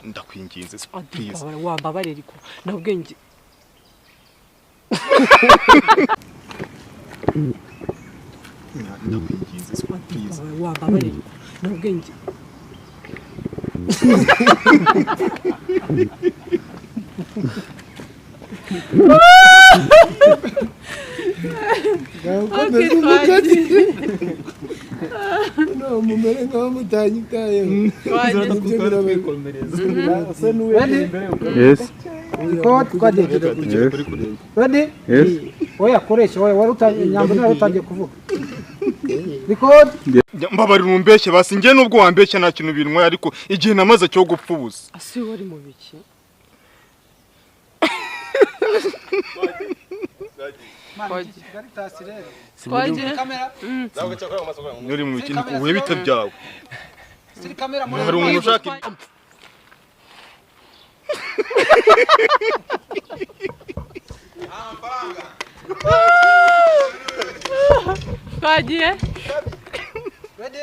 Ndakwinginze, please. Wambabarira ariko nabwenge. Ndakwinginze, please. Wambabarira nabwenge. No, mumere nkaho mutanyitayeho. Yes. Ready? Yes. Oya koresha, oya wari utangiye nyambo nawe utangiye kuvuga. Record. Mbabarira umbeshye basi, njye nubwo wambeshya nta kintu bintwaye, ariko igihe namaze cyo gupfa ubusa. Asi wari mu biki? Uri mu biki? Ubuhe bite byawe? Hari umuntu ushaka twagiye. Ready?